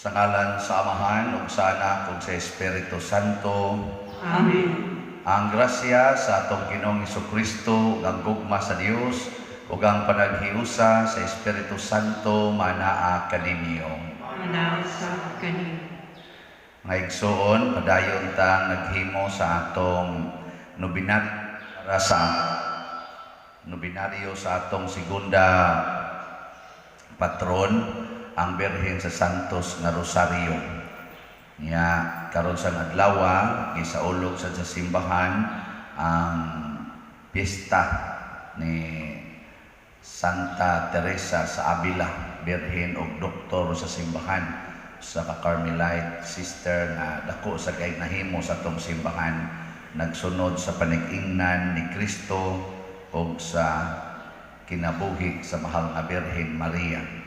Sa ngalan sa Amahan ug sa Anak ug sa Espiritu Santo. Amen. Ang grasya sa atong Ginoong Kristo, ug ang gugma sa Dios ug ang panaghiusa sa Espiritu Santo manaa kaninyo. Manaa sa kaninyo. Mga igsoon, padayon ta naghimo sa atong nobenaryo para sa nobenaryo sa atong segunda patron, ang Birhen sa Santos nga Rosario. Nya karon sa adlaw, gisaulog sa simbahan ang piyesta ni Santa Teresa sa Avila, birhen og doktor sa simbahan, sa ka Carmelite sister nga dako sa kay nahimo sa atong simbahan, nagsunod sa panig-ingnan ni Kristo ug sa kinabuhi sa mahal nga Birhen Maria.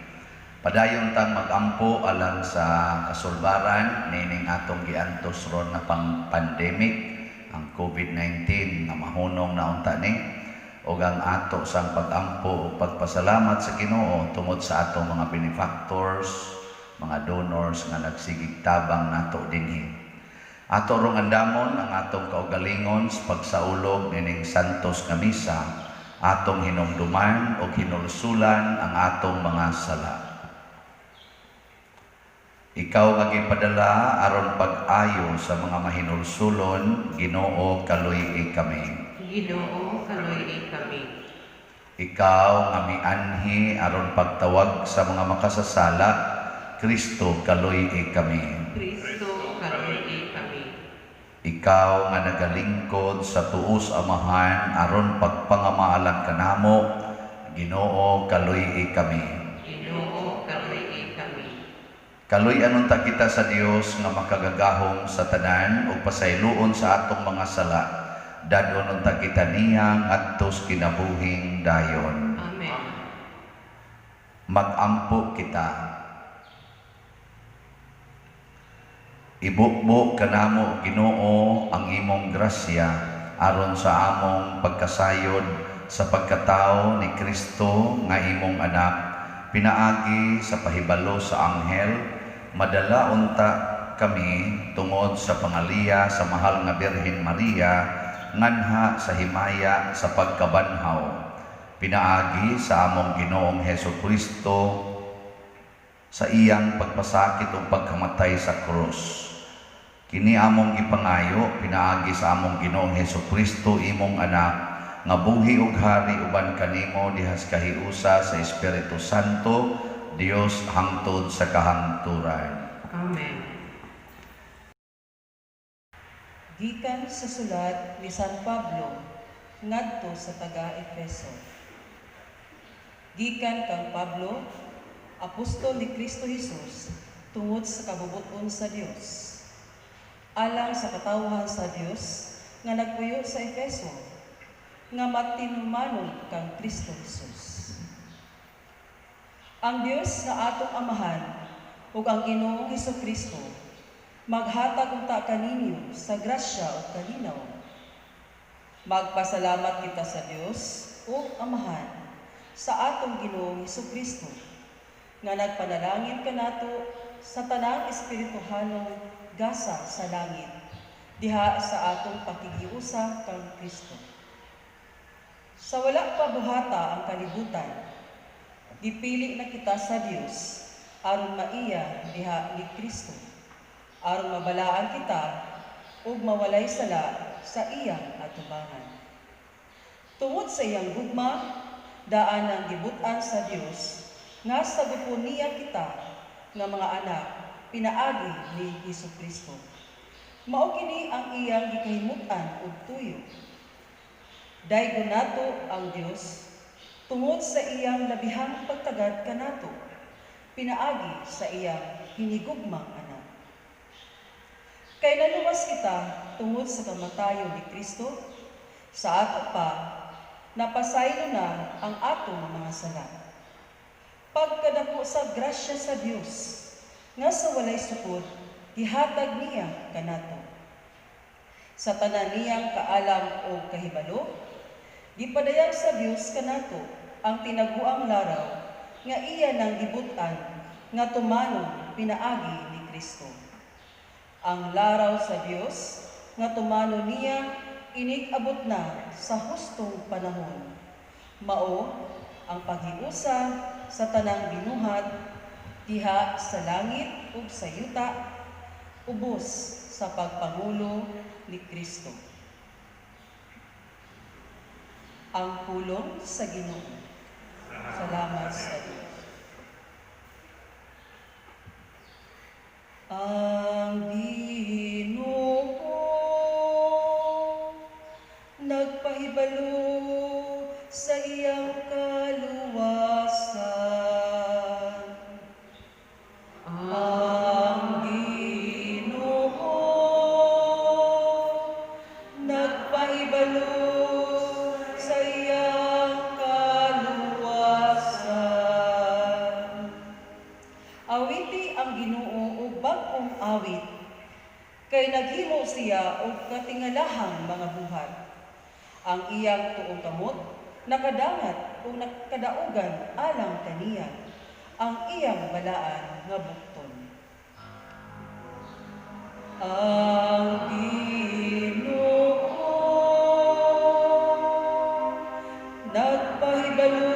Padayon tang magampo alang sa kasulbaran nining atong giantos ron nga pang pandemic, ang COVID-19, nga mahunong na unta ni, ug ang ato sang pagampo ug pagpasalamat sa Ginoo tungod sa atong mga benefactors, mga donors nga nagsigig tabang nato dinhi. Ato rong andamon ang atong kaugalingon sa pagsaulog nining Santos nga Misa, atong hinumduman ug hinulsulan ang atong mga sala. Ikaw nga gipadala aron pag-ayo sa mga mahinulsulon, Ginoo, kaluy-i kami. Ginoo, kaluy-i kami. Ikaw nga mianhi aron pagtawag sa mga makasasala, Kristo, kaluy-i kami. Kristo, kaluy-i kami. Ikaw nga nagalingkod sa tuos Amahan aron pagpangamaalang kanamo, Ginoo, kaluy-i kami. Ginoo, kaluy-i kami. Kaluy-an unta kita sa Dios nga makagagahom sa tanan ug pasayloon sa atong mga sala. Dad-on unta kita niya ngadto sa kinabuhing dayon. Amen. Magampo kita. Ibukbo kanamo, Ginoo, ang imong grasya aron sa among pagkasayod sa pagkatao ni Kristo nga imong anak, pinaagi sa pahibalo sa anghel, madala unta kami tungod sa pangaliya sa mahal nga Birhen Maria nganha sa himaya sa pagkabanhaw, pinaagi sa among Ginoong Hesus Kristo, sa iyang pagpasakit ug pagkamatay sa krus. Kini among gipangayo pinaagi sa among Ginoong Hesus Kristo, imong anak, nga buhi ug hari uban kanimo dihas kahiusa sa Espiritu Santo, Dios, hangtod sa kahangturan. Amen. Gikan sa sulat ni San Pablo ngadto sa taga-Efeso. Gikan kang Pablo, apostol ni Kristo Jesus, tungod sa kabubut-on sa Dios, alang sa katawhan sa Dios nga nagpuyo sa Efeso, nga matinumanon kang Kristo Jesus. Ang Dios nga atong Amahan ug ang Ginoong Kristo maghatag unta kaninyo sa grasya ug kalinaw. Magpasalamat kita sa Dios ug Amahan sa atong Ginoong Kristo nga nagpanalangin kanato sa tanang espirituhanong gasa sa langit diha sa atong pakighiusa kang Kristo. Sa wala pa buhata ang kalibutan, gipili na kita sa Dios aron maiya diha ni Kristo, aron mabalaan kita ug mawalay sala sa iyang atubangan. Tungod sa iyang gugma, daan ang gibut-an sa Dios nga sagupon niya kita nga mga anak pinaagi ni Hesus Kristo. Mao kini ang iyang gikahimut-an ug tuyo. Daygon nato ang Dios tungod sa iyang labihang pagtagad kanato pinaagi sa iyang hinigugmang anak. Kay naluwas kita tungod sa kamatayon ni Kristo, sa ato pa napasaylo na ang atong mga sala. Pagkadako sa grasya sa Dios nga sa walay sukod gihatag niya kanato. Sa tanan niyang kaalam o kahibalo, gipadayag sa Dios kanato ang tinaguang laraw nga iya nang gibut-an nga tumanon pinaagi Kristo. Ang laraw sa Dios nga tumano niya inig-abot na sa hustong panahon. Mao ang paghiusa sa tanang binuhat diha sa langit ug sa yuta ubos sa pagpangulo ni Kristo. Ang pulong sa Ginoo. Salamat sa Dios. Ang Ginoo nagpahibalo sa iyang kaluwasan. Ang Ginoo nagpahibalo sa iyang kaluwasan. Awiti ang Ginoo og bag-ong awit, kay naghimo siya og katingalahang mga buhat. Ang iyang tuong kamot nakadangat ug nakadaugan alang kaniya, ang iyang balaan nga bukton. Ang Ginoo nagpahibalo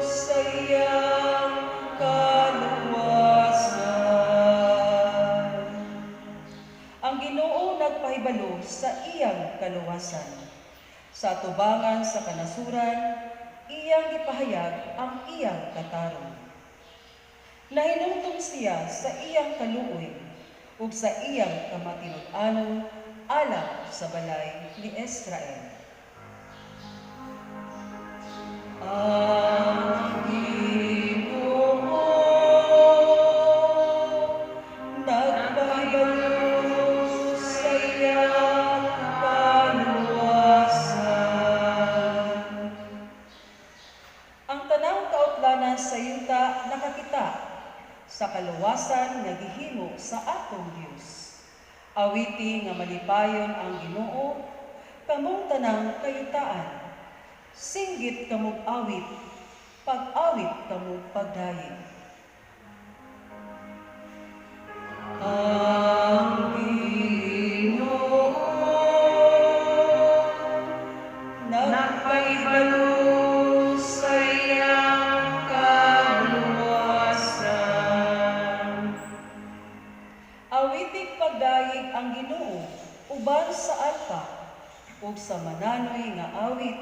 sa iyang kaluwasan. Ang Ginoo nagpahibalo sa iyang kaluwasan. Sa tubangan sa kanasuran, iyang gipahayag ang iyang katarong. Nahinumdom siya sa iyang kaluoy ug sa iyang kamatinud-anon alang sa balay ni Israel. Ang Ginoo nagpahibalo sa iyang kaluwasan. Ang tanang kautlanan sa yuta nakakita sa kaluwasan nga gihimo sa atong Dios. Awiti nga malipayon ang Ginoo, kamong tanang kayutaan. Singgit kamog awit, pag-awit kamog pagdayeg. Ang Ginoo nagpahibalo sa iyang kaluwasan. Awitig pagdayeg ang Ginoo uban sa alpa ug sa mananoy nga awit,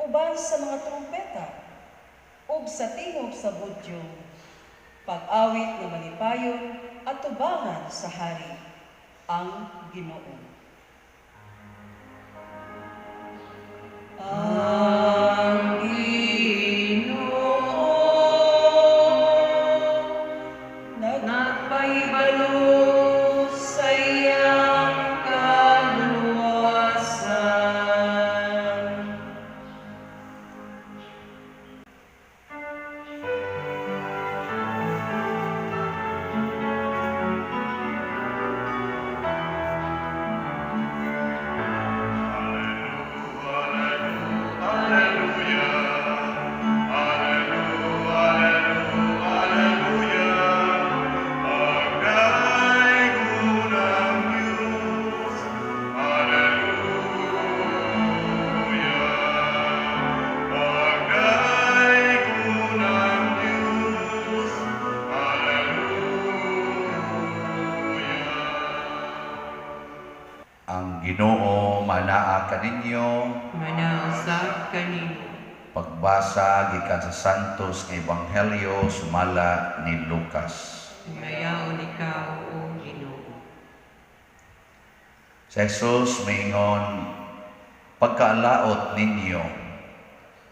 uban sa mga trumpeta ug sa tingog sa budyong, pag-awit nga malipayon at tubangan sa hari, ang Ginoo. Ang Ginoo nagpahibalo sa iyang kaluwasan. Ang Ginoo manaa kaninyo. Manausab kanimo. Pagbasa gikan sa Santos nga Ebanghelyo sumala ni Lucas. Himayaon ikaw, o Ginoo. Si Jesus miingon, pagkaalaot ninyo,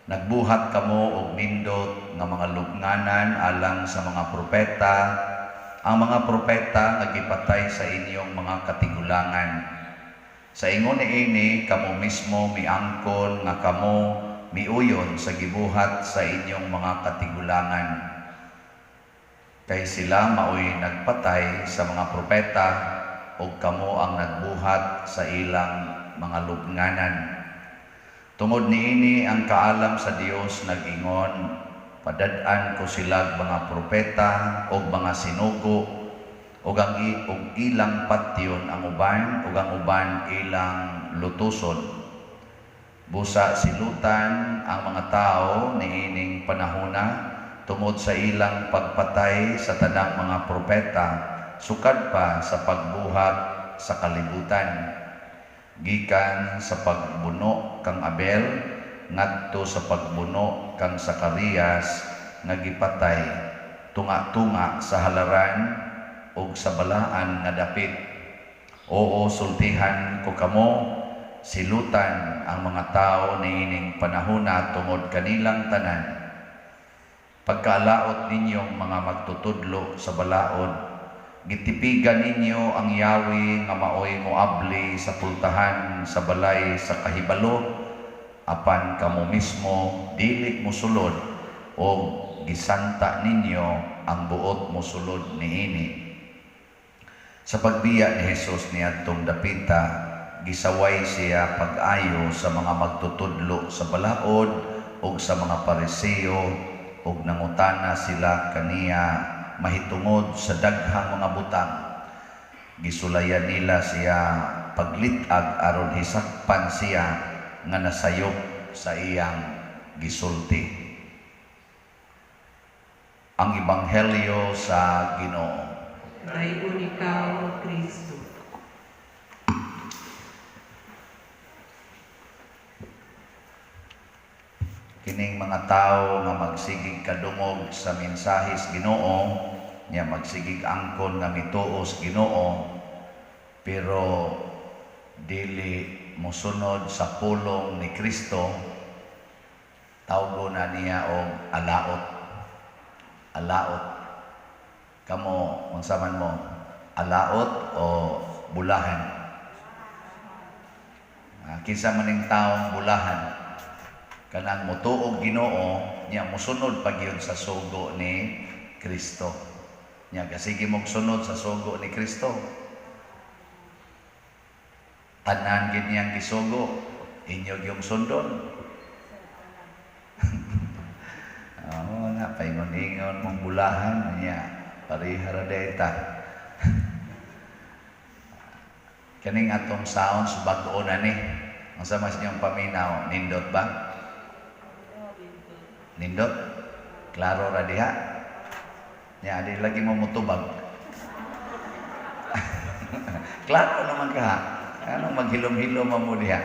nagbuhat kamo og nindot nga mga lubnganan alang sa mga propeta, ang mga propeta nga gipatay sa inyong mga katigulangan. Sa ingon niini kamo mismo miangkon nga kamo miuyon sa gibuhat sa inyong mga katigulangan. Kay sila maoy nagpatay sa mga propeta ug kamo ang nagbuhat sa ilang mga lubnganan. Tungod niini ang kaalam sa Dios nag-ingon, padad-an ko silag mga propeta ug mga sinugo, Ug ang ug ilang patyon ang uban ug ang uban ilang lutuson. Busa silutan ang mga tawo niining panahona tungod sa ilang pagpatay sa tanang mga propeta sukad pa sa pagbuhat sa kalibutan, gikan sa pagbuno kang Abel ngadto sa pagbuno kang Zacarias nga gipatay tunga-tunga sa halaran ug sa balaan nga dapit. Oo, sultihan ko kamo, silutan ang mga tawo niining panahona tungod kanilang tanan. Pagkaalaot ninyong mga magtutudlo sa balaod, gitipigan ninyo ang yawi nga maoy moabli sa pultahan sa balay sa kahibalo, apan kamo mismo dili mosulod o gisanta ninyo ang buot mosulod niini. Sa pagbiya ni Jesus niadtong dapita, gisaway siya pag-ayo sa mga magtutudlo sa balaod ug sa mga Pariseo, ug nangutana sila kaniya mahitungod sa daghang mga butang. Gisulayan nila siya paglit-ag aron hisakpan siya nga nasayop sa iyang gisulti. Ang Ebanghelyo sa Ginoo. Dayon ikaw, O Kristo. Kining mga tawo nga magsigig kadungog sa mensahe sa Ginoo, nya magsigig angkon nga mituo sa Ginoo, pero dili mosunod sa pulong ni Kristo, tawgo na niya og alaot. Alaot. Kamo, unsa man mo? Alaot o bulahan? Kinsa man ning taong bulahan? Kanang motuo Ginoo, nya mosunod pa gyud sa sugo ni Kristo. Nya kasige mog sunod sa sugo ni Kristo. Tanan gid niyang gisugo, inyo gyung sundon. Oo na, paingon-ingon mong bulahan niya, pareha ra data. Kaning atong sounds bag-o na ni. Unsa mas inyong paminaw, nindot ba? Nindot? Klaro ra diha. Nya di lagi mo mutubag. Klaro naman ka. Anong maghilom-hilom mo diha?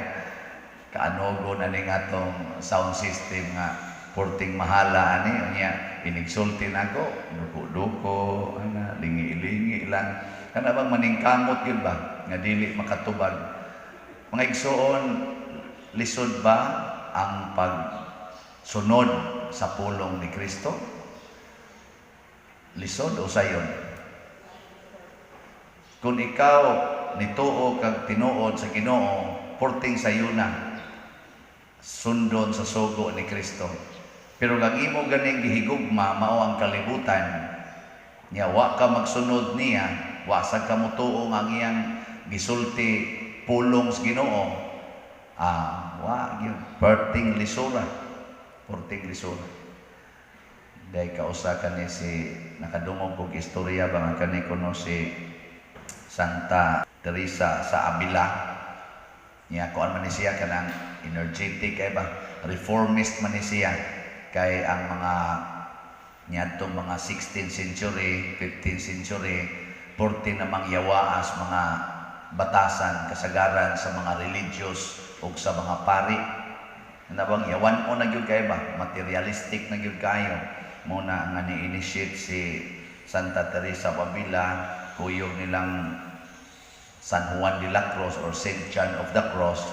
Kaanogo na ning atong sound system nga porting mahala ani, unya inigsulti nako, duko-duko, ana, lingi-lingi lang. Kana bang maningkamot gyud ba nga dili makatubag? Mga igsoon, lisod ba ang pagsunod sa pulong ni Kristo? Lisod o sayon? Kung ikaw nituo kag tinuod sa Ginoo, porting sayuna sundon sa sugo ni Kristo. Pero kang imo ganing gihigugma mao ang kalibutan, niya wa ka magsunod niya, wa sad ka motuo nga ang iyang gisulti pulong sa Ginoo, wa gyud, perting lisura, perting lisura. Dahil kausa kani si nakadungog og istorya ba nga kani kuno si Santa Teresa sa Avila. Niya kuan man ni siya kanang energetic kay ba, reformist man ni siya, kay ang mga niadtong mga 16th century, 15th century, porte namang yawaas mga batasan kasagaran sa mga religious ug sa mga pari. Ana bang yawan o na gyud kay ba, materialistic na gyud kayo. Muna nga ni-initiate si Santa Teresa of Avila, kuyog nilang San Juan de la Cruz or Saint John of the Cross,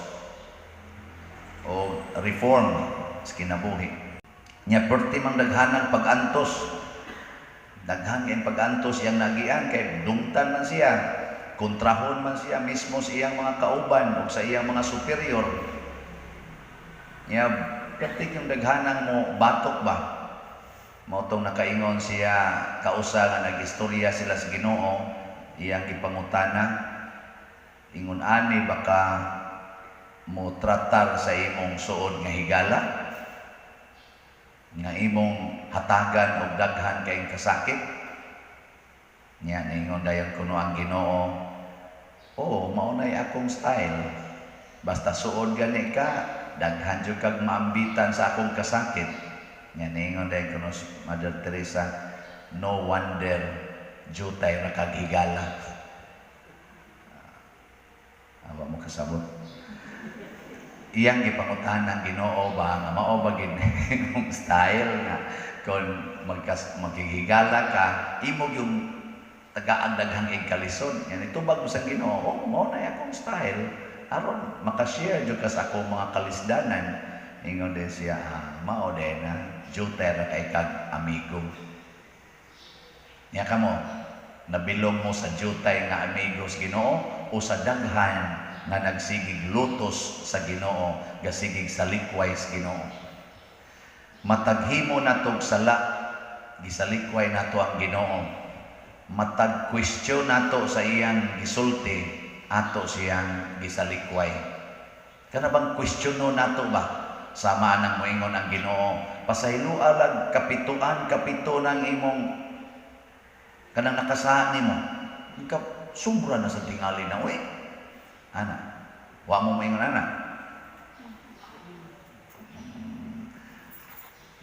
o reform sa kinabuhi. Nya perti mang daghanang pag-antos. Daghang kayong pag-antos iyang nagian kay dungtan man siya, kontrahon man siya mismo sa iyang mga kauban o sa iyang mga superior. Nya perti yung daghanang mo batok ba. Mao tong nakaingon siya kausa nga nag-istorya sila sa Ginoo, iyang gipangutana, ingon ani baka mo tratar sa imong suod nga higala, nga imong hatagan og daghan kayong kasakit. Nya ningon dayon kuno ang Ginoo, "Oo, mao nay akong style. Basta suod gani ka, daghan jud kag maambitan sa akong kasakit." Nya ningon dayon kuno si Mother Teresa, "No wonder jutay ra kag higala." Awa mo kasabot. Iyang gipangutahan ng Ginoo ba nga mao ba gid imong style nga kung maghihigala ka, imo yung tagaang daghang igkalisod. Yan itubag mo sa Ginoo, "Oh, mao na akong style. Aron makashare jud ka sa akong mga kalisdanan." Ingon din siya, "Ah, mao din na jutay ra kay kag amigo." Nya kamo, nabilong mo sa jutay nga amigos Ginoo o sa daghan nga nagsigig lutos sa Ginoo, gasigig sa likway sa Ginoo? Matag himo natog sala, gisalikway nato ang Ginoo. Matag question nato sa iyang gisulti, ato siyang gisalikway. Kana bang questiono nato ba? Sama nang moingon ang Ginoo, "Pasayloa lag kapituan kapito ng imong kanang nakasaha nimo." Ka sobra na sa tingali na uy. Ana. Wa mo moingon ana.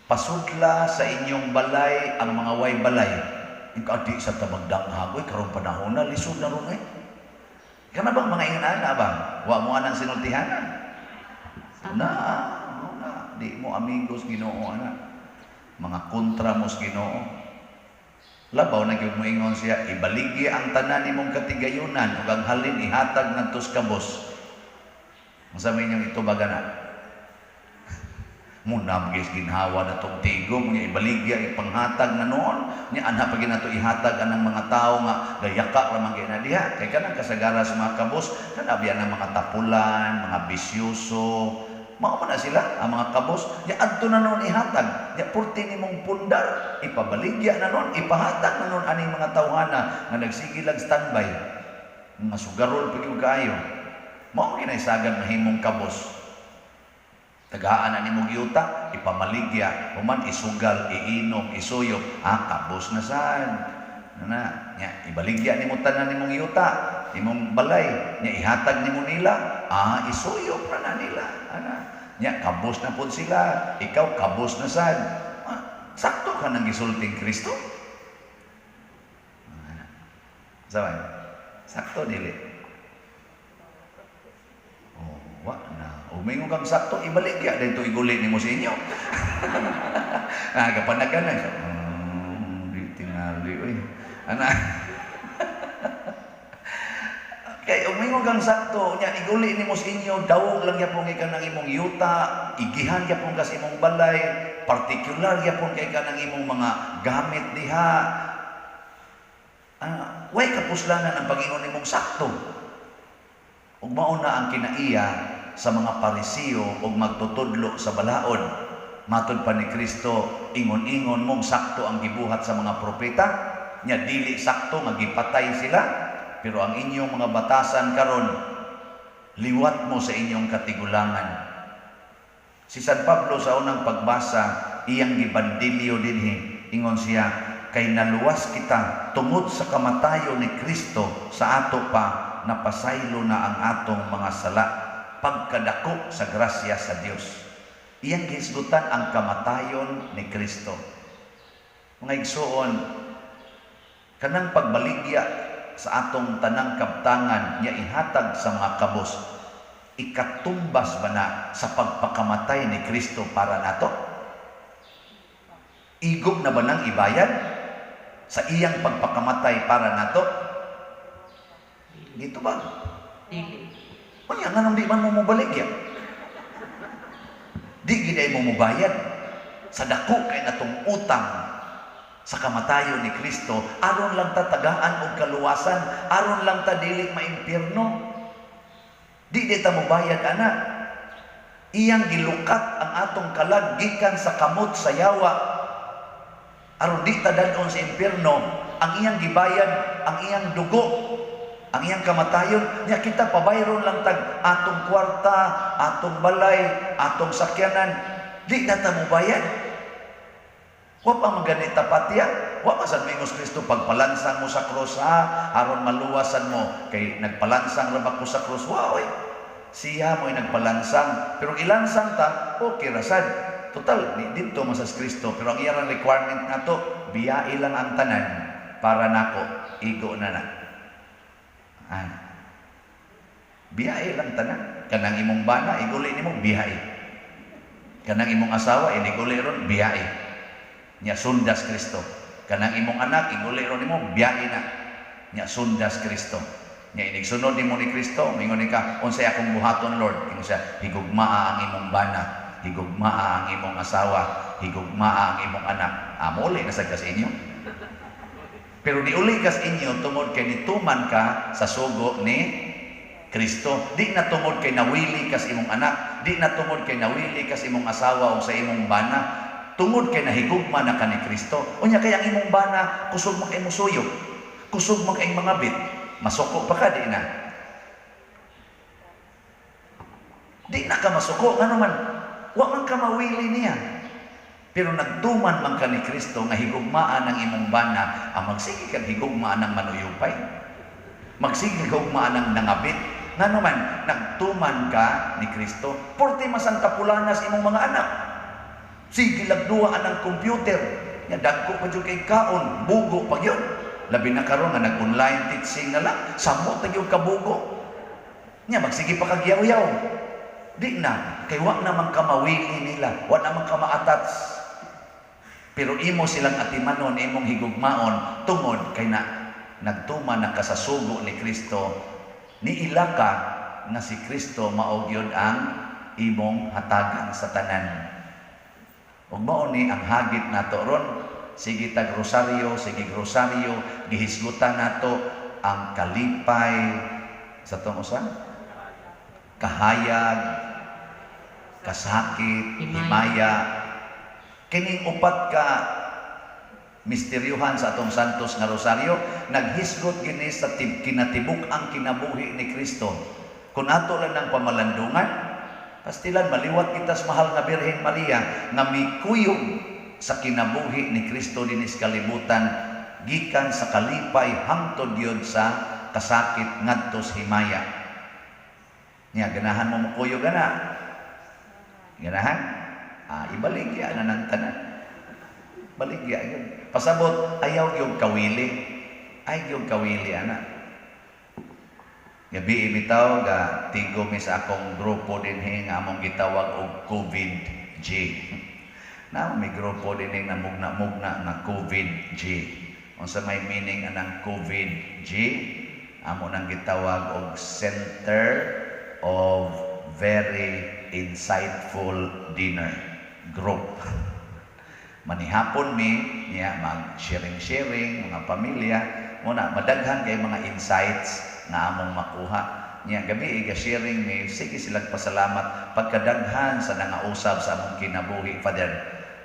"Pasudla sa inyong balay ang mga way balay." Ika di sa tabagdanghag, uy, karong panahon na lisod na ron eh. Kana bang mga ingon ana ba? Wa mo anang sinultihanan. Na, na, di mo amigos Ginoo ana. Mga kontra mo sa Ginoo. Labaw na gyud moingon siya, "Ibaligya ang tanan nimong katigayunan ug ang halin ihatag ngadto sa kabos." Unsa may inyong itubag ana? Muna gis ginhawa na tong tigom nya ibaligya ipanghatag na noon nya ana pa ginato ihatag anang mga tawo nga gayaka ra man gyud na diha kay kanang kasagara sa mga kabos kana biya ng mga tapulan, mga bisyoso, mao man na sila ang mga kabos. Nya adto na noon ihatag nya purti nimong pundar, ipabaligya na noon, ipahatag na noon aning mga tawhana nga nagsige lag standby, mga sugarol pa gyud kaayo. Mao man kinaisagan mahimong kabos. Tagaan na nimo yuta, ipamaligya, human isugal, iinom, isuyop, ah, kabos na sad. Na, nya, ibaligya nimo tanan nimong yuta, imong balay, nya ihatag nimo nila, ah, isuyop ra na nila. Ana, nya kabos na pod sila, ikaw kabos na sad. Ah, sakto ka nang gisulting Kristo? Ana. Sabay, sakto dili? Oh, wa na. Umingon kang sakto, ibaligya dito iguli nimo sa inyo. Ah, kapanagan na. Di tingali oy. Ana. Kay umingon kang sakto, nya iguli nimo sa inyo, dawog lang gyapon kay kanang imong yuta, igihan gyapon ka sa imong balay, partikular gyapon kay kanang imong mga gamit diha. Ah, way kapuslanan ang pag-ingon nimong sakto. Ug mao na ang kinaiya sa mga Parisiyo ug magtutudlo sa balaod. Matod pa ni Kristo, ingon-ingon mong sakto ang gibuhat sa mga propeta, nya dili sakto nga gipatay sila, pero ang inyong mga batasan karon liwat mo sa inyong katigulangan. Si San Pablo sa unang pagbasa, iyang gibandilyo dinhi, ingon siya, kay naluwas kita tungod sa kamatayon ni Kristo sa ato pa napasaylo na ang atong mga sala pagkadako sa grasya sa Dios. Iyang gihisgutan ang kamatayon ni Kristo. Mga igsuon, kanang pagbaligya sa atong tanang kabtangan nya ihatag sa mga kabos, ikatumbas ba na sa pagpakamatay ni Kristo para nato? Igo na ba nang ibayad sa iyang pagpakamatay para nato? Dito ba? Dili. Unya, nganong di man mo mobaligya? Di giday mo mobayad sa dako kay natong utang sa kamatayon ni Kristo, aron lang ta tagaan og kaluwasan, aron lang ta dili maimpierno. Di di ta mobayad ana. Iyang gilukat ang atong kalag gikan sa kamot sa yawa aron di ta dad-on sa impierno. Ang iyang gibayad ang iyang dugo, ang iyang kamatayon. Nya kita pabayron lang tag atong kwarta, atong balay, atong sakyanan, di na ta mobayad. Wa pa man gani tapatya. Wa man sad mingos Kristo, "Pagpalansang mo sa krus ha, aron maluwasan mo kay nagpalansang ra ba ko sa krus?" Wa oy. Siya mo'y nagpalansang. Pero ilansang ta, okay ra sad. Total, ni didto man sa Kristo. Pero ang iyang requirement nato, biyai lang ang tanan para nako, igo na na. Ay. Biyai lang tanan. Kanang imong bana, iguli nimo, biyai. Kanang imong asawa, iniguli ron, biyai. Nya sundas Kristo. Kanang imong anak, iguli ron nimo, biyai na. Nya sundas Kristo. Nya inigsunod nimo ni Kristo, mingon ni ka, "Unsay akong buhaton, Lord?" Ingon siya, "Higugmaa ang imong bana, higugmaa ang imong asawa, higugmaa ang imong anak." Ah, mouli na sad ka sa inyo. Pero niuli ka sa inyo tungod kay nituman ka sa sugo ni Kristo. Di na tungod kay nawili ka sa imong anak, di na tungod kay nawili ka sa imong asawa o sa imong bana, tungod kay nahigugma na ka ni Kristo. Unya kay ang imong bana kusog man kay mosuyo, kusog man kay mangabit, masuko pa ka, di na. Di na ka masuko, ngano man, wa man ka mawili niya. Pero nagtuman man ka ni Kristo nga higugmaan ang imong bana, ang magsige kag higugmaan ang manuyupay. Magsige kag higugmaan ang nangabit. Ngano man, nagtuman ka ni Kristo. Porte masang tapulanas imong mga anak. Sige lagduaan ang computer. Nya dagko pa jud kay kaon, bugo pa gyud. Labi na karon nga nag-online teaching na lang, samot na gyud kabugo. Nya magsige pa kag yaw-yaw. Di na, kay wa naman ka mawili nila, wa naman ka ma-attach. Pero imo silang atimanon, imong higugmaon, tungod kay na nagtuman na ka sa sugo ni Kristo, niila ka nga si Kristo mao gyud ang imong hatagan sa tanan. Ug mao ni ang hagit nato ron, sige tag rosaryo, sige rosaryo, gihisgutan nato ang kalipay sa tong usa, kahayag, kasakit, Himaya. Himaya. Kining upat ka misteryuhan sa atong Santos nga Rosaryo, naghisgot gini sa kinatibuk ang kinabuhi ni Kristo. Kung ato lang ng pamalandungan, pastilan maliwat kita sa mahal nga Birhen Maria nga mikuyog sa kinabuhi ni Kristo dinis kalibutan gikan sa kalipay hangtod gyud sa kasakit ngadto sa himaya. Nya ganahan mo mokuyog ana? Ganahan? Ah, ibaligya na ng tanan. Baligya yun. Pasabot, ayaw yung kawili. Ay yung kawili, ana. Gabi bitaw, ga tigo mi sa akong grupo dinhi nga among gitawag og COVID G. Na may grupo dinhi nga mugna-mugna nga COVID G. Unsa may meaning anang COVID G? Amo nang gitawag og Center of Very Insightful Dinner Group. Manihapon mi niya, mag sharing-sharing mga pamilya muna, madaghan kay mga insights nga among makuha niya. Gabi ga sharing mi, sige silang pasalamat pagkadaghan sa nangausab sa among kinabuhi. "Father,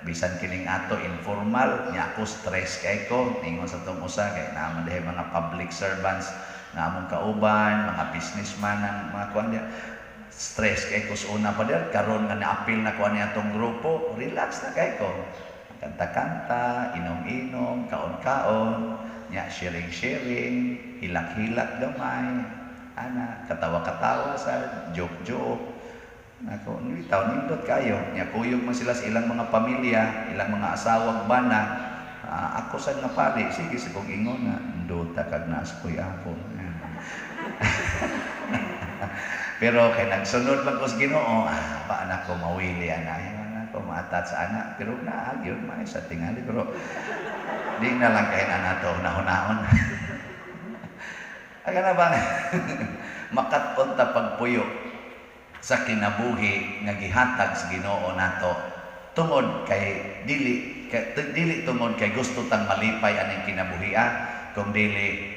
bisan kining ato informal niya, ako stress kay ko," ningon sa tong usa, kay naa man dihay mga public servants nga among kauban, mga businessman, ang mga kuan diha. "Stress kay ko sa una, Father. Karon nga naapil na ko ani atong grupo, relax na kay ko. Kanta-kanta, inom-inom, kaon-kaon, nya sharing-sharing, hilak-hilak gamay, ana, katawa-katawa sa joke-joke." Nako, bitaw nindot kayo. Nya kuyog man sila sa ilang mga pamilya, ilang mga asawag bana. Ah, ako sad nga pari, sige sa kong ingon nga, "Ndota kag naas koy ako." Pero kay nagsunod man ko sa Ginoo, ah, pa anak ko mawili ana, ayaw na ko maatat sa anak, pero naa gyud may sa tingali, pero di na lang kay na nato nahunahon. Aga na bang makat-on ta pagpuyo sa kinabuhi nga gihatag sa Ginoo nato tungod kay dili tungod kay gusto tang malipay aning kinabuhi ah, kung dili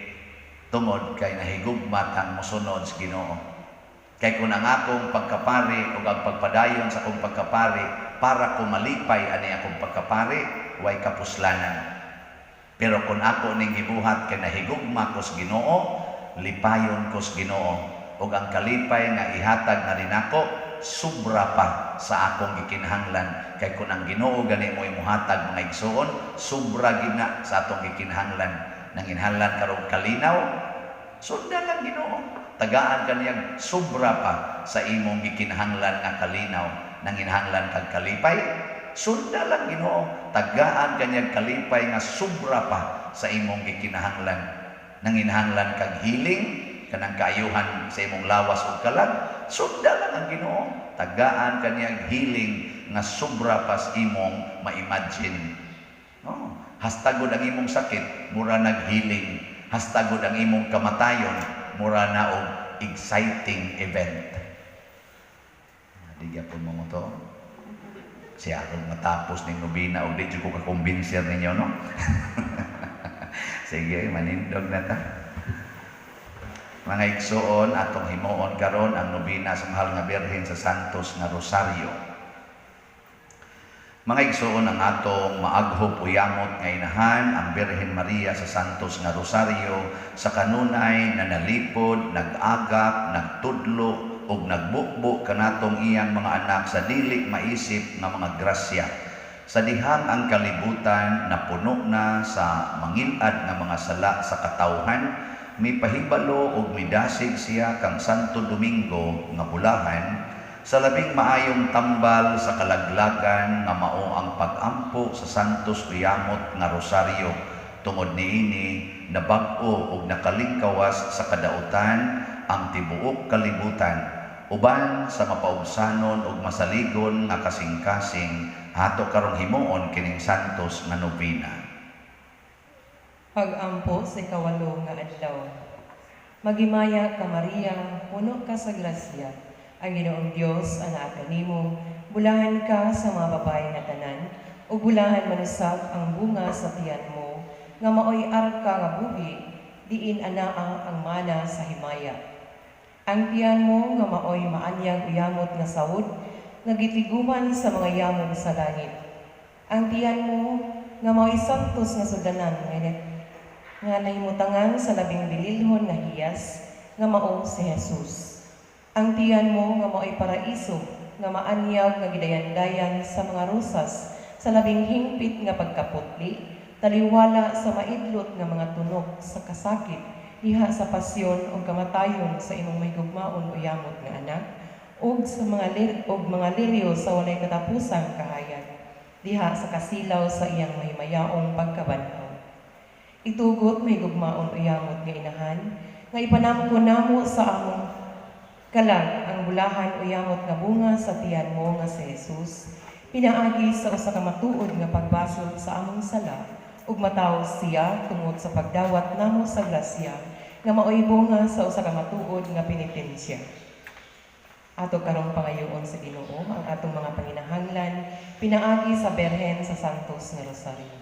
tungod kay nahigugma tang mosunod sa Ginoo. Kay kung ang akong pagkapari o ang pagpadayon sa akong pagkapari para ko malipay ani akong pagkapari, way kapuslanan. Pero kung ako ning gibuhat kay nahigugma ko sa Ginoo, lipayon ko sa Ginoo ug ang kalipay nga ihatag na rin ako Sobra pa sa akong gikinahanglan. Kay kun ang Ginoo gani mo imuhatag, mga igsoon, sobra gina sa atong gikinahanglan. Nanginahanglan karong kalinaw, sundan lang Ginoo. Tagaan kaniyang sobra pa sa imong gikinahanglan nga kalinaw. Nanginahanglan kag kalipay, sundan lang Ginoo. Tagaan kaniyang kalipay nga sobra pa sa imong gikinahanglan. Nanginahanglan kag healing, kanang kaayuhan sa imong lawas ug kalag, sundan lang ang Ginoo. Tagaan kaniyang healing nga sobra pa sa imong ma-imagine. No, hastagod ang imong sakit, mura nag-healing. Hastagod ang imong kamatayon, mura na og exciting event. Di gyapon mo mo to. Siya aron matapos ning nobina og di jud ko kakumbinser ninyo, no? Sige, manindog na ta. Mga igsoon, atong himuon karon ang nobina sa Mahal nga Birhen sa Santos nga Rosario. Mga igsoon, ang atong maaghop o yamot nga inahan, ang Birhen Maria sa Santos nga Rosario, sa kanunay na nalipod, nag-agak, nagtudlo ug nagbukbo kanatong iyang mga anak sa dili maisip nga mga grasya. Sa dihang ang kalibutan napuno na sa mangilad nga mga sala sa katawhan, mipahibalo ug midasig siya kang Santo Domingo nga bulahan sa labing maayong tambal sa kalaglagan nga mao ang pag-ampo sa Santos Uyamot nga Rosario. Tungod niini, nabag-o ug nakalingkawas sa kadautan ang tibuok kalibutan. Uban sa mapaubsanon ug masaligon nga kasing-kasing, ato karong himuon kining Santos nga nobena. Pag-ampo sa ikawalo nga adlaw. Maghimaya ka, Maria, puno ka sa grasya. Ang Ginoong Dios anaa kanimo, bulahan ka sa mga babae nga tanan, ug bulahan man usab ang bunga sa tiyan mo, nga maoy arka nga buhi, diin anaa ang mana sa himaya. Ang tiyan mo nga maoy maanyag uyamot nga sawod, nga gitiguman sa mga yamog sa langit. Ang tiyan mo nga maoy santos nga sudanan nga nahimutangan sa labing bililhon nga hiyas nga mao si Jesus. Ang tiyan mo nga maoy paraiso nga maanyag nga gidayandayan sa mga rosas sa labing hingpit nga pagkaputli, taliwala sa maidlot nga mga tunok sa kasakit diha sa pasyon ug kamatayon sa imong mahigugmaon o yamot nga anak, ug sa mga liryo sa walay katapusang kahayag diha sa kasilaw sa iyang mahimayaong pagkabanhaw. Itugot mahigugmaon o yamot nga inahan nga ipanamko namo sa among kalag ang bulahan o yamot nga bunga sa tiyan mo nga si Jesus, pinaagi sa usa ka matuod nga pagbasol sa among sala, ug matawo siya tungod sa pagdawat namo sa grasya nga maoy bunga sa usa ka matuod nga penitensya. Ato karong pangayoon sa Ginoo ang atong mga panginahanglan pinaagi sa Berhen sa Santos nga Rosario.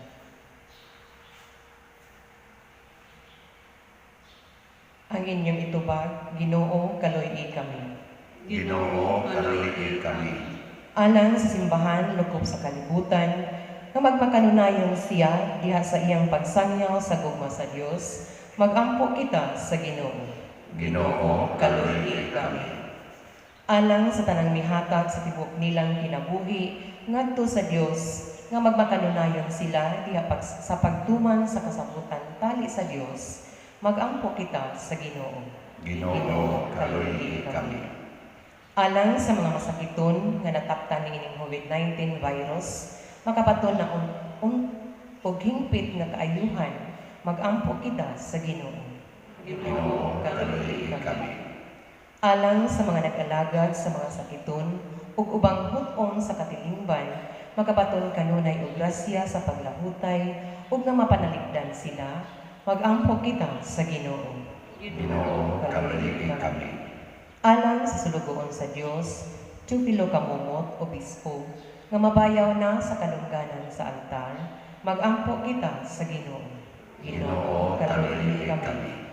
Ang inyong itubag, Ginoo, kaloy-i kami. Ginoo, kaloy-i kami. Alang sa simbahan lukop sa kalibutan, nga magmakanunayon siya diha sa iyang pagsangyaw sa gugma sa Dios, magampo kita sa Ginoo. Ginoo, kaloy-i kami. Alang sa tanang mihatag sa tibuok nilang kinabuhi ngadto sa Dios, nga magmakanunayon sila diha sa pagtuman sa kasabutan tali sa Dios, magampo kita sa Ginoo. Ginoo, kaloy-i kami. Alang sa mga masakiton nga nataktan niining COVID-19 virus, makapaton na og hingpit nga kaayuhan, magampo kita sa Ginoo. Ginoo, kaloy-i kami. Alang sa mga nag-alagad sa mga sakiton ug ubang hut-on sa katilingban, makabaton kanunay og grasya sa paglahutay ug nga mapanaligdan sila, magampo kita sa Ginoo. Ginoo, kaloy-i kami. Alang sa sulugoon sa Dios, Teofilo Camomot, Obispo, nga mabayaw na sa kalungganan sa altar, magampo kita sa Ginoo. Ginoo, kaloy-i kami.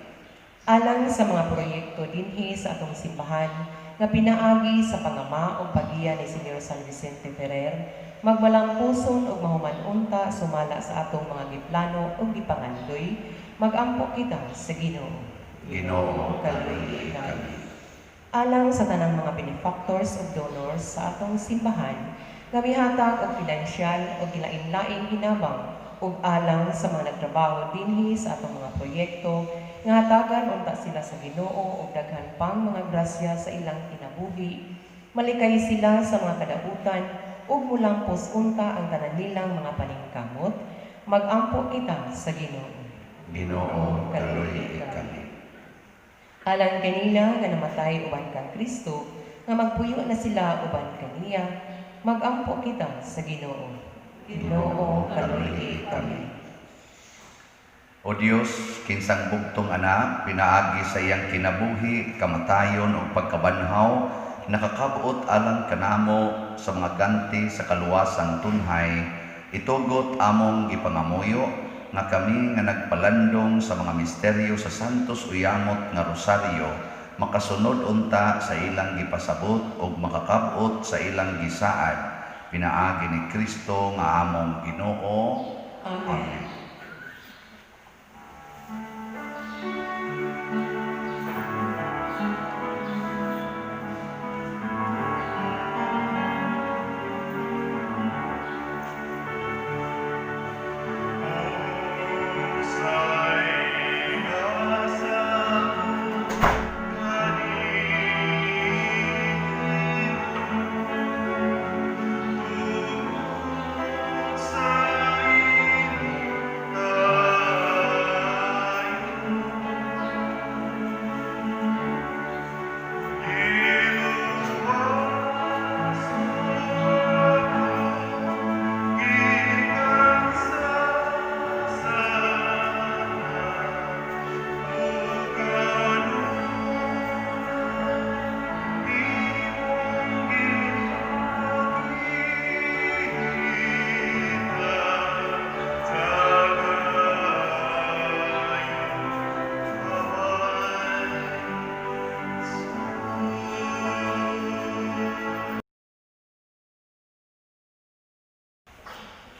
Alang sa mga proyekto dinhi sa atong simbahan nga pinaagi sa pangama o paggiya ni Senyor San Vicente Ferrer, magmalampuson ug mahuman-unta sumala sa atong mga giplano ug gipangandoy, magampo kita sa Ginoo. Ginoo, kaloy-i kami. Alang sa tanang mga benefactors ug donors sa atong simbahan nga mihatag og pinansyal o gilain-laing hinabang ug alang sa mga nagtrabaho dinhi sa atong mga proyekto nga hatagan unta sila sa Ginoo og daghan pang mga grasya sa ilang kinabuhi, malikay sila sa mga kadautan ug mulampos unta ang tanan nilang mga paningkamot. Magampo kita sa Ginoo. Ginoo, kaluy kami. Alang kanila nga namatay uban kang Kristo, nga magpuyo na sila uban kaniya, magampo kita sa Ginoo. Ginoo, kaluy kami. O Dios, kinsang bugtong anak, pinaagi sa iyang kinabuhi, kamatayon ug pagkabanhaw, nakakabuot alang kanamo sa mga ganti sa kaluwasang tunhay, itugot among gipangamuyo nga kami nga nagpalandong sa mga misteryo sa Santos Uyamot nga Rosaryo, makasunod unta sa ilang gipasabot ug makakabot sa ilang gisaad, pinaagi ni Kristo nga among Ginoo. Amen. Amen.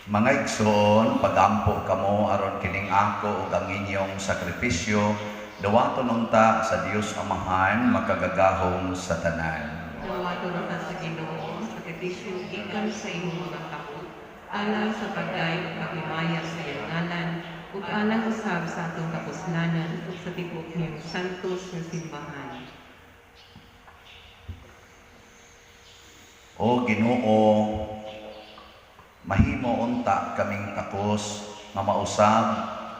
Mga igsoon, pagampo kamo aron kining ako ug ang inyong sakripisyo, dawaton unta sa Dios Amahan makagagahom sa tanan. Dawaton unta sa Ginoo ang sakripisyo gikan sa imong mga kamot, alang sa pagdayon ug paghimaya sa iyang ngalan, ug alang usab sa atong kapuslanan ug sa tibuok niyang santos nga simbahan. O Ginoo, mahimo unta kaming takos nga mausab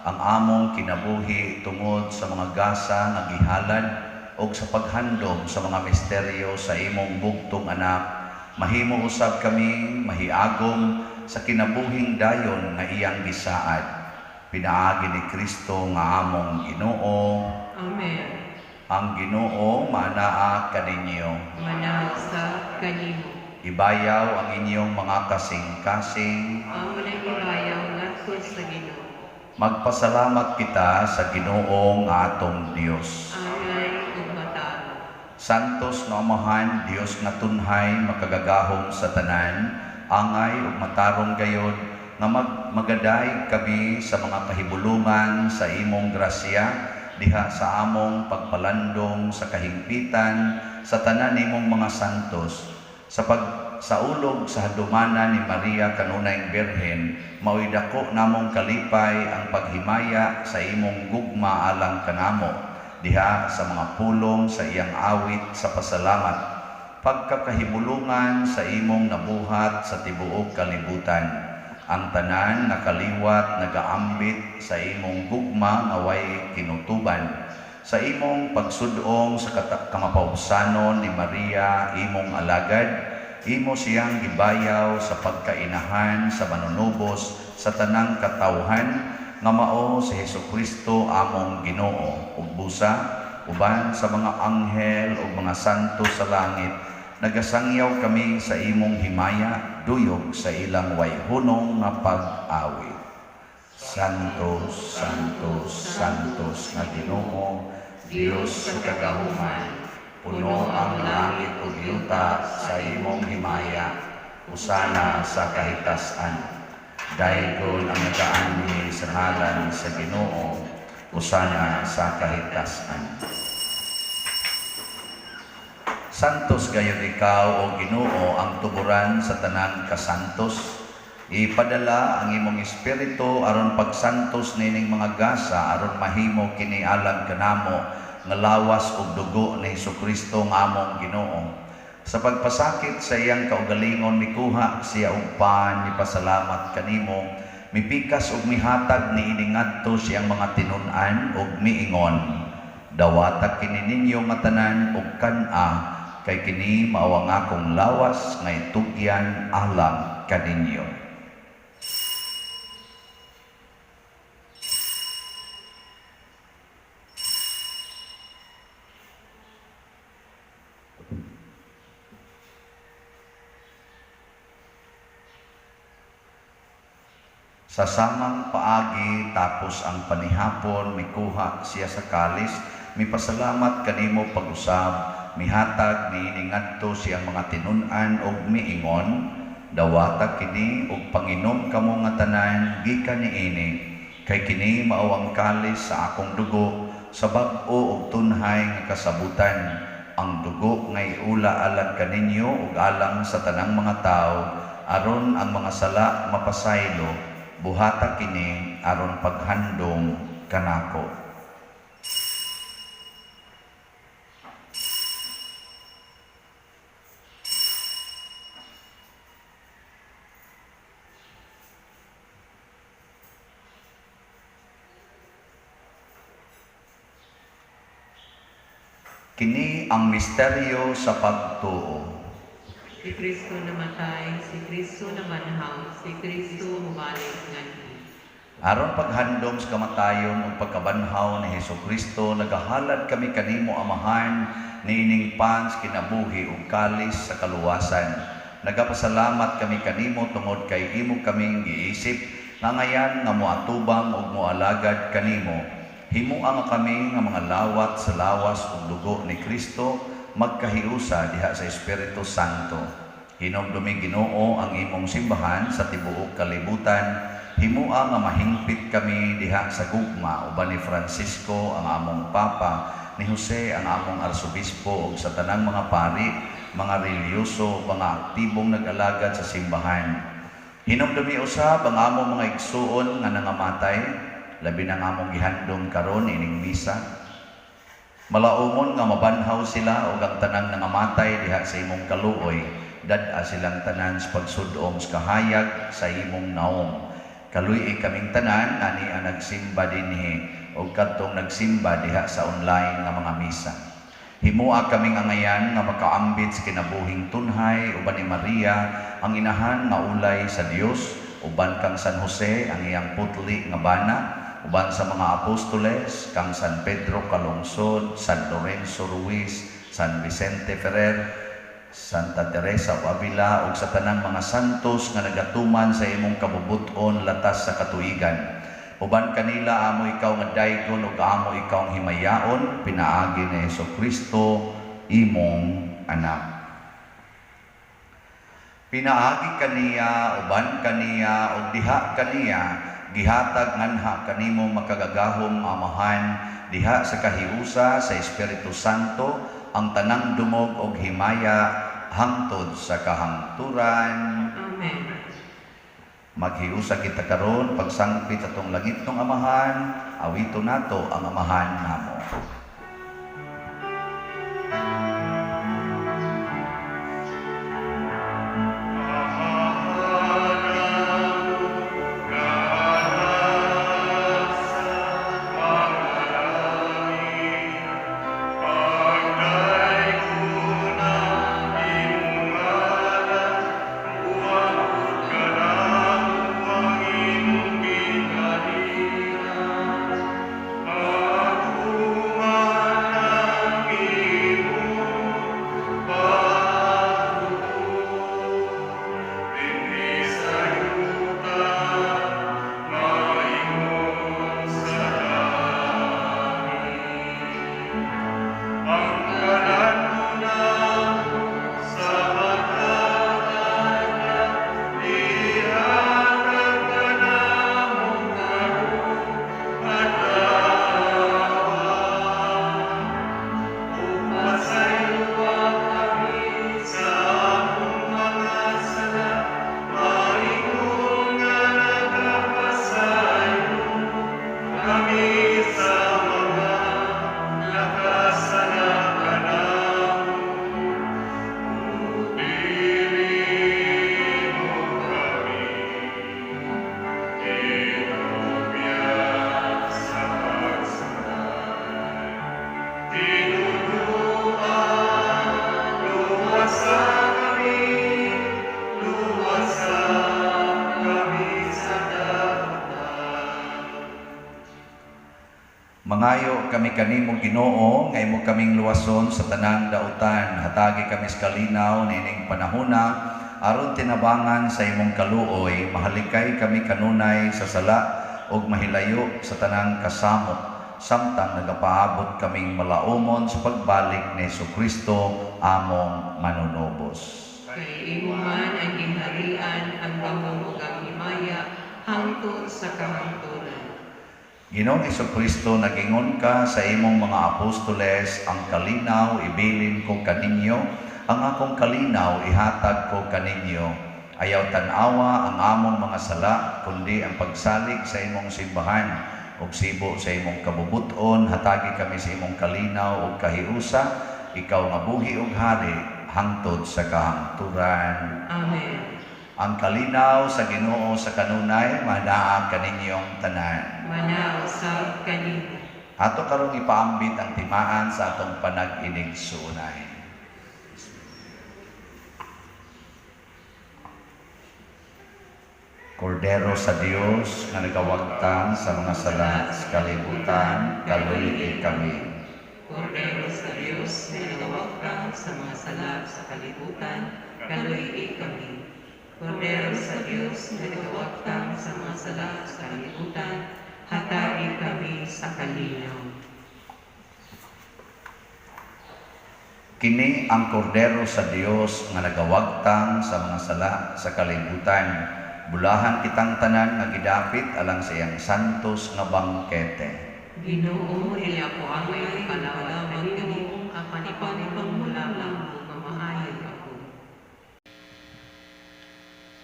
ang among kinabuhi tungod sa mga gasa nga gihalad og sa paghandom sa mga misteryo sa imong bugtong anak. Mahimo usab kaming mahiagom sa kinabuhing dayon nga iyang gisaad. Pinaagi ni Kristo nga among Ginoo. Amen. Ang Ginoo maanaa kaninyo. Manaog sa kanimo. Ibayaw ang inyong mga kasing-kasing. Amo nang ibayaw ngadto sa Ginoo. Magpasalamat kita sa Ginoong atong Dios. Angay ug matarong. Santos nga Amahan, Dios nga tunhay, makagagahom sa tanan, angay ug matarong gayod nga magadayeg kami sa mga kahibulungan sa imong grasya diha sa among pagpalandong sa kahingpitan sa tanan nimong mga santos, sa pagsaulog sa handumanan ni Maria kanunayng Birhen, maoy dako namong kalipay ang paghimaya sa imong gugma alang kanamo diha sa mga pulong sa iyang awit sa pasalamat, pagkakahibulungan sa imong nabuhat sa tibuok kalibutan. Ang tanan nga kaliwat nagaambit sa imong gugma nga way kinutuban, sa imong pagsudong sa kamapaubsanon ni Maria imong alagad, imo siyang gibayaw sa pagkainahan sa manunubos sa tanang katawhan nga mao si Hesukristo among Ginoo. Ug busa uban sa mga anghel ug mga santo sa langit, nagasangyaw kami sa imong himaya duyog sa ilang way hunong nga pag-awit. Santo, Santo, Santos nga Ginoo, Dios sa kagahuman, puno ang langit ug yuta sa imong himaya, usana sa kahitasan. Daygon ang nagaanhi sa ngalan sa Ginoo, usana sa kahitasan. Santos gayud ikaw, o Ginoo, ang tuburan sa tanang kasantos. Ipadala ang imong espiritu aron pagsantos nining mga gasa aron mahimo kini alang kanamo nga lawas ug dugo ni Hesukristo nga among Ginoo. Sa pagpasakit sa iyang kaugalingon mikuha siya og pan, mipasalamat kanimo, mipikas ug mihatag niini ngadto sa iyang mga tinun-an ug miingon: Dawata kini ninyo nga tanan ug kan-a, kay kini mao ang akong lawas nga itugyan alang kaninyo. Sa samang paagi tapos ang panihapon, mikuha siya sa kalis, mipasalamat kanimo pag-usab, mihatag niini ngadto siyang mga tinun-an ug miingon: Dawata kini ug panginom kamo nga tanan gikan niini, kay kini mao ang kalis sa akong dugo sa bag-o ug tunhay nga kasabutan, ang dugo nga iula alang kaninyo ug alang sa tanang mga tawo aron ang mga sala mapasaylo. Buhata kini aron paghandom kanako. Kini ang misteryo sa pagtuo. Si Kristo namatay, si Kristo nabanhaw, si Kristo mubalik nganhi. Aron paghandom sa kamatayon ug pagkabanhaw ni Hesukristo, nagahalad kami kanimo, Amahan, niining pan sa kinabuhi ug kalis sa kaluwasan. Nagapasalamat kami kanimo tungod kay imo kaming giisip nga ngayan nga moatubang ug moalagad kanimo. Himoa nga kami nga mga lawat sa lawas ug dugo ni Kristo magkahiusa diha sa Espiritu Santo. Hinumdumi, Ginoo, ang imong simbahan sa tibuok kalibutan. Himoa nga mahingpit kami diha sa gugma uban ni Francisco ang among Papa, ni Jose ang among Arsobispo ug sa tanang mga pari, mga relihiyoso, mga aktibong nag-alagad sa simbahan. Hinumdumi usab ang among mga igsuon nga nangamatay, labi na ang among gihandom karon ining misa. Malaumon nga mabanhaw sila ug ang tanang nangamatay diha sa imong kaluoy, dad-a silang tanan sa pagsud-ong sa kahayag sa imong naong. Kaluy-i kaming tanan ani ang nagsimba dinhi ug kadtong nagsimba diha sa online nga mga misa. Himoa kaming angayan nga makaambit sa kinabuhing tunhay uban ni Maria ang inahan nga ulay sa Dios, uban kang San Jose ang iyang putli nga bana, uban sa mga apostoles kang San Pedro Calungsod, San Lorenzo Ruiz, San Vicente Ferrer, Santa Teresa of Avila ug sa tanang mga santos nga nagatuman sa imong kabubut-on latas sa katuigan. Uban kanila amo ikaw nga daygon ug amo ikaw ang himayaon pinaagi ni Hesukristo imong anak. Pinaagi kaniya, uban kaniya ug diha kaniya gihatag nganha kanimo makagagahom Amahan diha sa kahiusa sa Espiritu Santo ang tanang dumog og himaya hangtod sa kahangturan. Amen. Maghiusa kita karon pagsangpit sa atong langitnong Amahan, awito nato ang Amahan namo. Pagdaiguna imong ngalan, Mangayo kami kanimo, Ginoo, nga imo kaming luwason sa tanang dautan. Hatagi kami sa kalinaw niining panahona aron tinabangan sa imong kaluoy, mahalikay kami kanunay sa sala ug mahilayo sa tanang kasamok, samtang nagapaabot kaming malaumon sa pagbalik ni Hesukristo among manunubos. Kay imo man ang gingharian, ang gahom ug ang himaya hangtod sa kahangturan. Ginoong Hesukristo, nagingon ka sa imong mga apostoles, ang kalinaw ibilin ko kaninyo, ang akong kalinaw ihatag ko kaninyo. Ayaw tan-awa ang among mga sala, kundi ang pagsalig sa imong simbahan ug sibo sa imong kabubut-on, hatagi kami sa imong kalinaw ug kahiusa, ikaw nga buhi ug hari hangtod sa kahangturan. Amen. Ang kalinaw sa Ginoo sa kanunay manaa kaninyong tanan. Manaw usab kanimo. Ato karong ipaambit ang timaan sa atong panag-inig-suunay. Kordero sa Dios nga nagawagtang sa mga sala sa kalibutan, kaluy kami. Kordero sa Dios nga nagawagtang sa mga sala sa kalibutan, kaluy kami. Kordero sa Dios nga nagawagtang sa mga sala sa kalibutan, hatagi kami sa kalinaw. Kini ang kordero sa Dios nga nagawagtang sa mga sala sa kalibutan. Bulahan kitang tanan nga gidapit alang sa iyang santos nga bangkete. Ginoo, dili ako angay palawat kanimo, apan ipangulong mo lamang ug mamaayo ako.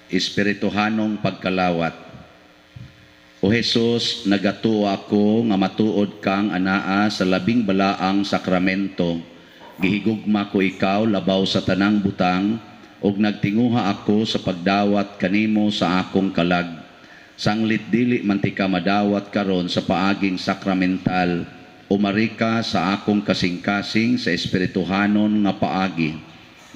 Espirituhanong pagkalawat. O Jesus, nagatuo ako nga matuod kang anaa sa labing balaang sakramento. Gihigugma ko ikaw labaw sa tanang butang, ug nagtinguha ako sa pagdawat kanimo sa akong kalag. Sanglit dili man tika madawat karon sa paaging sakramental, umari ka sa akong kasing-kasing sa espirituhanon nga paagi.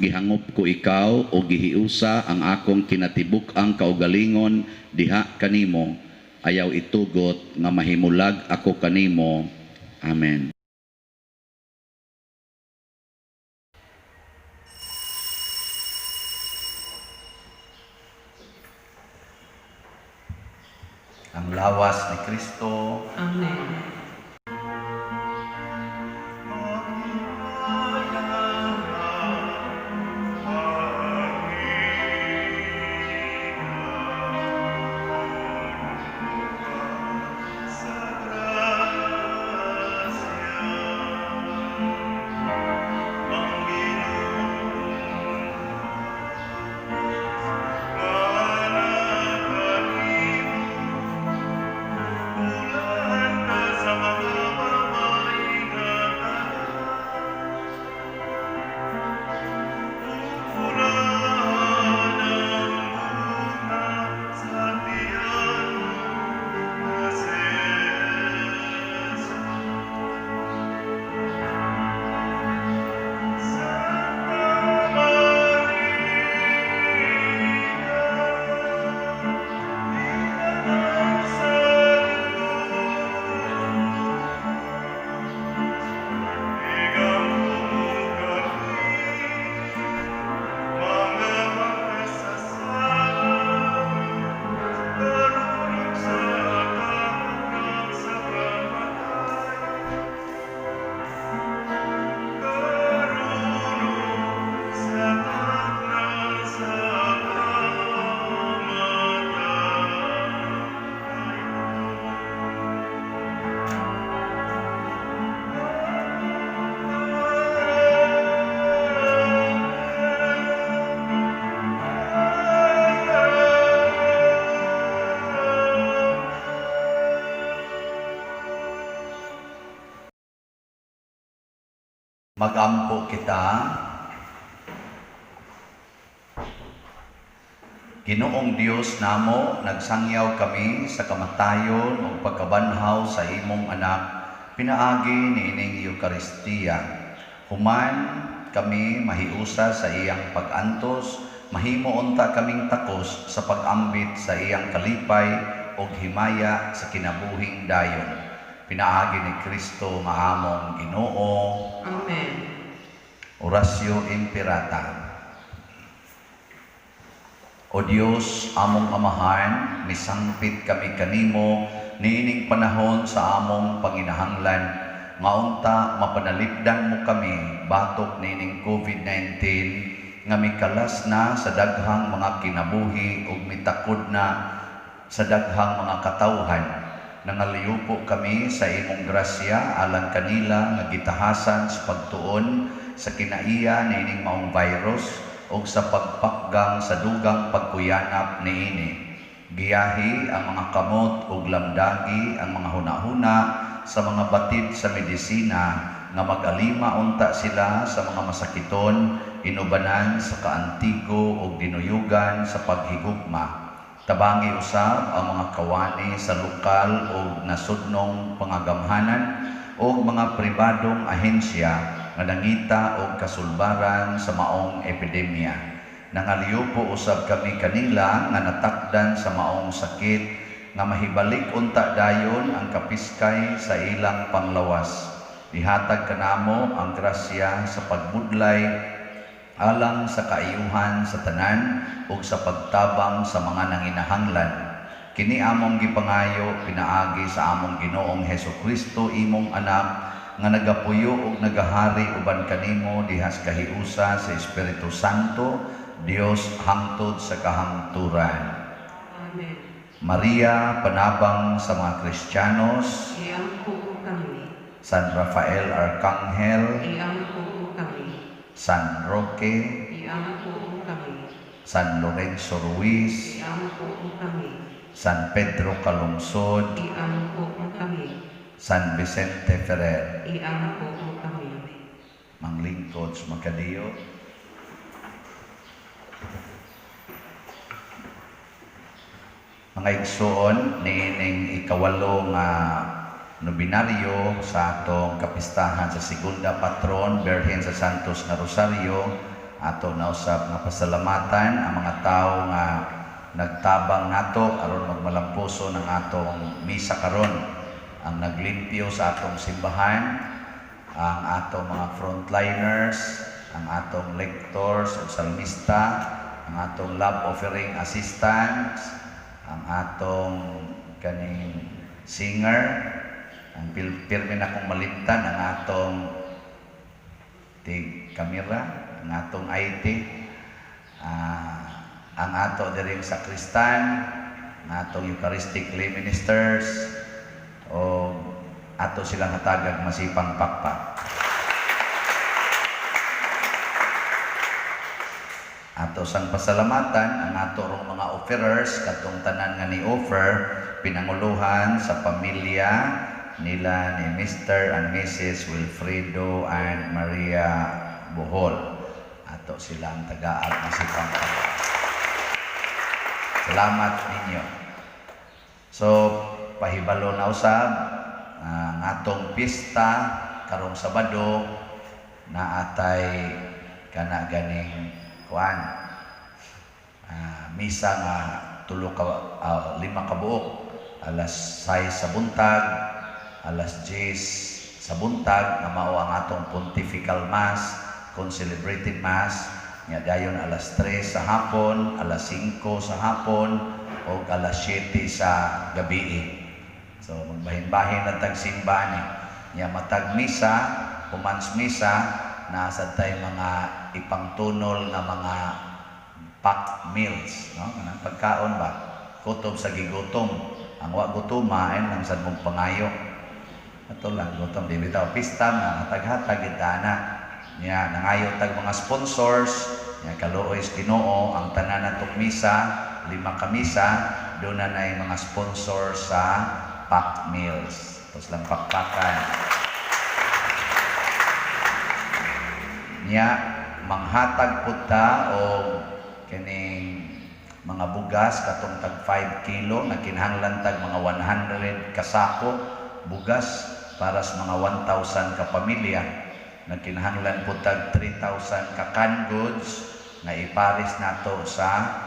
Gihangop ko ikaw o gihiusa ang akong kinatibuk-ang kaugalingon diha kanimo. Ayaw itugot nga mahimulag ako kanimo. Amen. Ang lawas ni Kristo. Amen. Magampo kita. Ginoong Dios namo, nagsangyaw kami sa kamatayon ug pagkabanhaw sa imong anak, pinaagi niining Eukaristiya. Human kami mahiusa sa iyang pag-antos, mahimo unta kaming takos sa pag-ambit sa iyang kalipay ug himaya sa kinabuhing dayon. Pinaagi ni Kristo nga among Ginoo. Amen. Oratio Imperata. O Dios, among Amahan, misangpit kami kanimo niining panahon sa among panginahanglan, nga unta mapanalipdan mo kami batok niining COVID-19 nga mikalas na sa daghang mga kinabuhi ug mitakod na sa daghang mga katawhan. Nangaliupo kami sa imong grasya alang kanila nga gitahasan sa pagtuon sa kinaiya niining maong virus ug sa pagpakgang sa dugang pagkuyanap niini. Giyahi ang mga kamot ug lamdagi ang mga hunahuna sa mga batid sa medisina nga mag-alima unta sila sa mga masakiton, inubanan sa kaantigo ug dinuyugan sa paghigugma. Tabangi usab ang mga kawani sa lokal ug nasudnong pangagamhanan ug mga pribadong ahensya nga nangita og kasulbaran sa maong epidemya. Nangaliupo usab kami kanila nga natakdan sa maong sakit nga mahibalik unta dayon ang kapiskay sa ilang panglawas. Ihatag kanamo ang grasya sa pagbudlay alang sa kaayuhan sa tanan ug sa pagtabang sa mga nanginahanglan. Kini among gipangayo pinaagi sa among Ginoong Hesukristo, imong anak, nga nagapuyo ug nagahari uban kanimo dihas kahiusa sa Espiritu Santo, Dios hangtod sa kahangturan. Amen. Maria, panabang sa mga Kristiyanos. Iampo kami. San Rafael Arcangel. Iampo kami. San Roque. Iampo kami. San Lorenzo Ruiz. Iampo kami. San Pedro Calungsod. Iampo kami. San Vicente Ferrer. Iampo kami. Manglingkod sa makadiyo. Mga igsoon, niining ikawalo nga nobinaryo sa atong kapistahan sa Segunda Patron, Birhen sa Santos nga Rosario, ato nausab nga pasalamatan ang mga tawo nga nagtabang nato aron magmalampuso ng atong misa karon, ang naglimpyo sa atong simbahan, ang atong mga frontliners, ang atong lectors o salmista, ang atong love offering assistants, ang atong kaning singer, ang pirmi na kong malimtan, ang atong tig kamera, ang atong IT, ang ato diring sakristan, ang atong Eucharistic lay ministers, o ato silang hatagag masipang pakpak. Ato sang pasalamatan ang ato rong mga offerers katong tanan nga ni-offer pinanguluhan sa pamilya nila ni Mr. and Mrs. Wilfredo and Maria Bohol. Ato silang tagaag masipang pakpak. Salamat ninyo. So pahibalo na usab ang atong pista karong Sabado naatay kana ganing kuan misa nga tulo ka 5 ka buok, alas 6 sa buntag, alas 10 sa buntag nga mao ang atong pontifical mass, concelebrated mass nya dayon alas 3 sa hapon, alas 5 sa hapon o alas 7 sa gabi. So magbahin-bahin lang tag simba ni. Nya matag misa, humans misa, naa sad tay mga ipangtunol nga mga packed meals, no? Kanang pagkaon ba? Kutob sa gigutom. Ang wa gutoma ay lang sad mong pangayo. Ato lang gutom di bitaw pista nga hatag-hatag gid ana. Nya nangayo tag mga sponsors, nya kaluoy sa Ginoo ang tanan natong misa, 5 ka misa, doon na nay mga sponsor sa packed meals. Tapos lang pakpakan. Nya manghatag pud ta og kining mga bugas katong tag 5 kilo na kinahanglan tag mga 100 kasako bugas para sa mga 1,000 ka pamilya. Nagkinahanglan pud tag 3,000 ka canned goods na ipares nato sa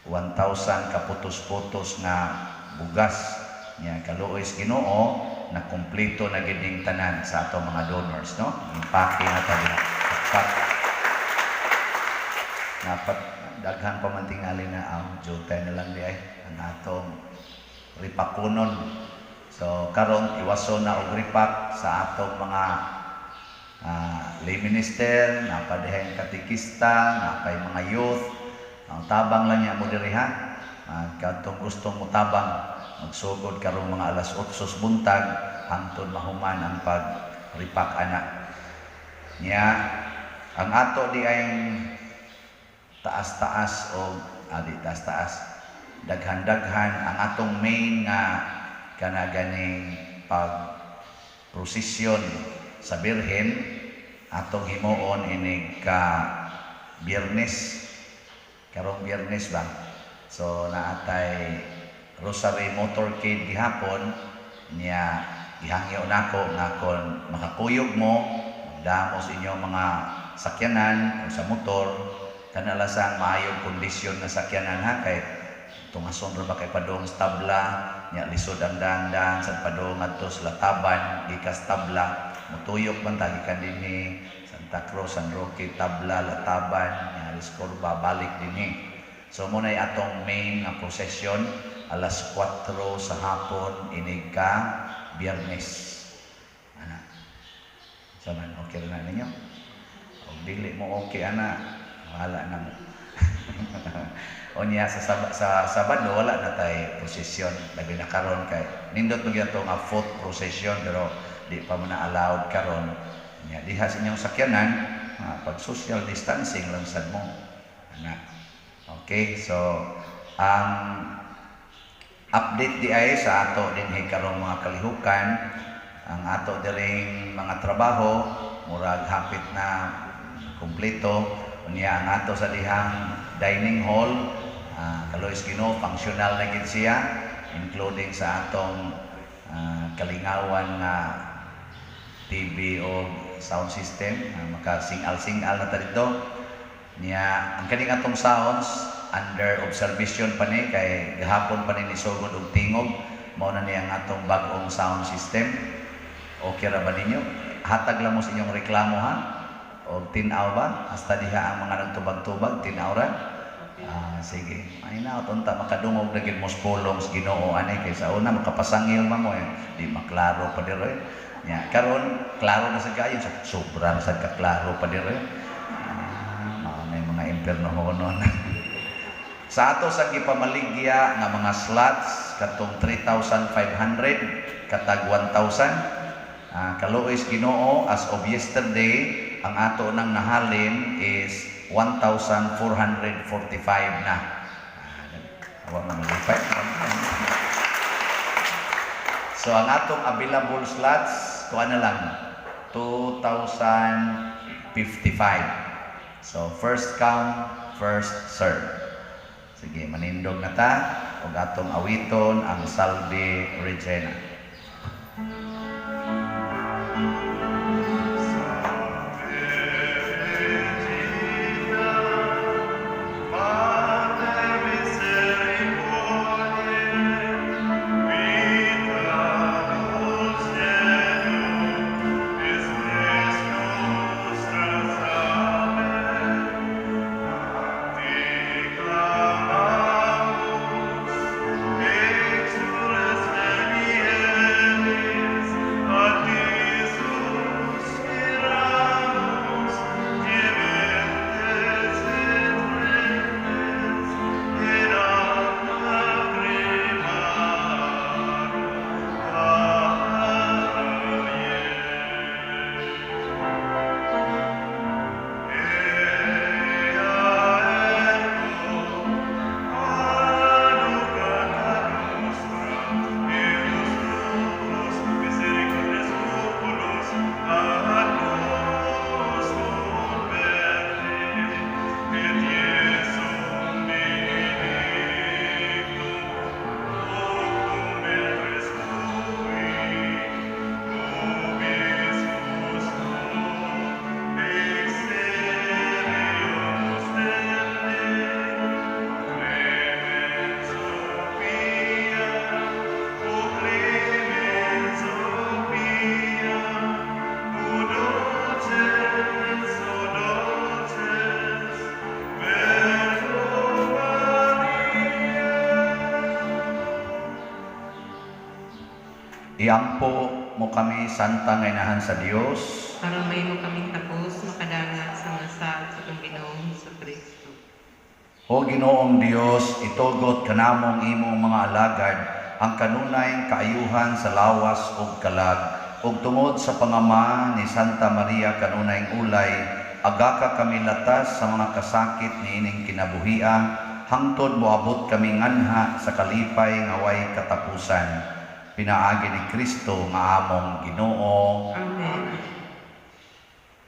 1,000 ka putos-putos nga bugas. Nya kaluoy sa Ginoo na kumpleto na gid ning tanan sa ato mga donors, no? Impake na ta diha. Pakpak. Napat daghan pa man tingali na ang jutay na lang di ay ang atong ripakunon. So karon iwason na og ripak sa atong mga lay minister, napadihang katekista, napay mga youth. Ang tabang lang niya mo diri ha. Kadtong gustong motabang, magsugod karong mga alas 8 sa buntag hangtod mahuman ang pagripak ana. Nya ang ato di ay taas-taas o di taas-taas, daghan-daghan ang atong main nga kana ganing pag prosesyon sa Birhen, atong himuon inig ka Biyernes, karong Biyernes ba. So naatay Rosary motorcade gihapon niya, gihangyo nako nga kon makakuyog mo, magdamo sa inyong mga sakyanan o sa motor, kanala sa maayong kondisyon nga sakyanan ha, kay tungason ra ba kay padung sa tabla nya, lisod ang daan-daan sa padung ngadto sa Lataban gikas tabla. Mutuyok man ta gikan dinhi Santa Cruz, San Roque, Tabla, Lataban nya Escorba, balik dinhi. So mo nay atong main nga procession alas 4 sa hapon inig ka Biyernes ana. So man, okay na ninyo? O dili mo okay ana, wala na mo. Unya sa Sabado wala na tay prosesyon, labi na karon kay nindot man gyud nga foot procession, pero di pa man na allowed karon. Nya diha sa inyong sakyanan, pag social distancing lang sad mo ana. Okay, so ang update di ay sa ato dinhi karong mga kalihukan, ang ato diring mga trabaho murag hapit na kumpleto. Unya ang ato sa dihang dining hall, kaloy Ginoo, functional na gid siya, including sa atong kalingawan nga TV o sound system, makasingal-singal na ta dito. Niya ang kaning atong sounds under observation pa ni kay gahapon pa ni nisugod og tingog. Mao na ni ang atong bag-ong sound system. Okay ra ba ninyo? Hatag lang mo sa inyong reklamo ha. Og tin-aw ba? Hasta diha ang mga nagtubag-tubag, tin-aw ra. Sige. Ay na unta makadungog na gid mo sa pulong sa Ginoo ani, kay sa una makapasangil man mo eh. Di maklaro pa diri. Nya karon klaro na sa kayo, sobra na sad ka klaro pa diri. Mao na yung mga impernohonon. Sa ato sa gipamaligya nga mga slots katong 3,500 katag 1,000, kaluoy sa Ginoo, as of yesterday ang ato nang nahalin is 1,445 na. Wa man malipay. So ang atong available slots kuha na lang 2,055. So first come, first serve. Sige, manindog na ta ug atong awiton ang Salve Regina. Mater misericordiae, vita dulcedo, es nostra salve. A te clamamus, exules Evi. Iampo mo kami, Santa nga Inahan sa Dios, aron mahimo kaming takos makadangat sa mga saad sa atong Ginoong Kristo. O Ginoong Dios, itugot kanamong imong mga alagad ang kanunay kaayuhan sa lawas ug kalag, ug tungod sa pangama ni Santa Maria kanunay ulay, agaka kami latas sa mga kasakit niining kinabuhia hangtod moabot kami nganha sa kalipay nga way katapusan, pinaagi ni Kristo nga among Ginoo. Amen.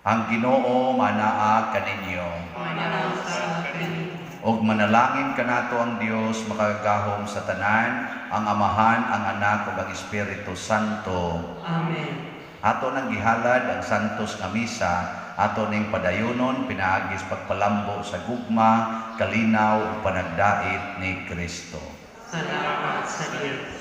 Ang Ginoo manaa kaninyo. Manaa usab kanimo. Og manalangin kanato ang Dios makagagahom sa tanan, ang Amahan, ang Anak ug ang Espiritu Santo. Amen. Ato nang gihalad ang santos nga misa, ato ning padayunon pinaagi sa pagpalambo sa gugma, kalinaw ug panagdait ni Kristo. Salamat sa Dios.